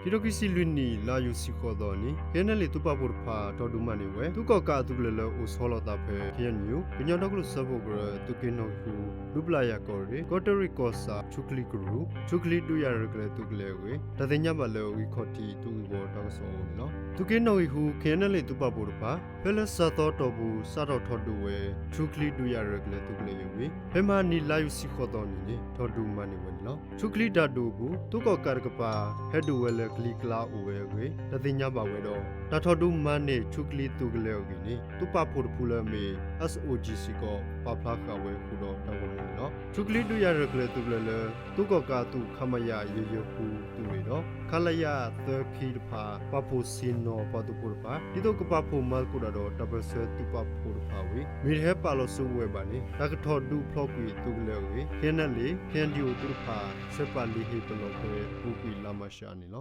ခံကထိခံဆံလွံၢ်နံၣ် လါယူၤတဆံဃိးသီအနံၤ KNLA သုးပာ်ဖှိၣ်တဖၣ် ထီၣ်ဒုးမၤန့ၢ်ဝဲ သုးကီၣ်ကးအသုးကလၢၤလၢအိၣ်ဆီလီၤသးဖဲ KNU ကညီဒီကလုာ်စၢဖှိၣ်ကရၢ သုးက့နီၣ်ဂံၢ်ဃု ဒူပျၢ်ယၤကီၢ်ရ့ၣ် ကီးတရံးကီၢ်ဆၣ် ထူချံကရူၢ် ထူချံဒုးယၤရဲၣ်ကျဲၤသုးကလၢၤအဂ့ၢ် တၢ်သ့ၣ်ညါဘၣ်လၢ ဂံၢ်ခီၣ်ထံးသုးဂ့ၢ်ဝီတၢ်ကစီၣ်အအိၣ်န့ၣ်လီၤ. သုးက့နီၣ်ဂံၢ်ဃု KNLA သုးပာ်ဖှိၣ်တဖၣ် ဖဲလၢစှၤသီတီၢ်ပူၤ စးထီၣ်ထီၣ်ဒုးဝဲ ထူချံဒုးယၤရဲၣ်ကျဲၤသုးကလၢၤအံၤအဂ့ၢ် ဖဲမဟါနံၤ လါယူၤတဆံဃိးသီအနံၤန့ၣ် ထီၣ်ဒုးမၤန့ၢ်ဝဲန့ၣ်လီၤ. ထူချံတၢ်ဒုးအပူၤ သုးကီၣ်ကးတကပၤ ဟဲဒုးဝဲလၢကလံၤကျါအိၣ်ဝဲအဂ့ၢ် တၢ်သ့ၣ်ညါဘၣ်ဝဲဒီး တၢ်ထီၣ်ဒုးမၤန့ၢ်ထူချံသုးကလၢၤအဂ့ၢ်န့ၣ် သုးပာ်ဖှိၣ်တဖုလၢအမ့ၢ် SOG စ့ၢ်ကီး ပာ်ဖျါဃာ်ဝဲဃုာ်ဒီးတၢ်ဂီၤမူန့ၣ်လီၤ. ထူချံဒုးယၤရဲၣ်ကျဲၤသုးကလၢၤလၢ သုးကီၣ်ကးအသုး ခမရ ယဲၢ်ယဲၢ်ဃု သုးရ့ၣ်ဒီး ခလရ သၢခံတဖၣ် ပာ်ဖှိၣ်ဆ့ၣ်နီၤပှၤသုးဖိတဖၣ် ဒ်သိးကပာ်ဖှိၣ်မၤသကိးတၢ်ဒီးတၢ်ပၢၢ်ဆၢသုးပာ်ဖှိၣ်တဖၣ်ဝံၤ မ့ၢ်တဟဲပာ်လီၤဆူဝဲဘၣ်န့ၣ် တၢ်ကထီၣ်ဒုးဖျီကွံာ်သုးကလၢၤအဂ့ၢ် KNLA KNDO သုးတဖၣ် ဆဲးပာ်လံာ်ဟ့ၣ်ပလီၢ်ဖဲ ပူၤကွံာ်လါမးရှးန့ၣ်လီၤ.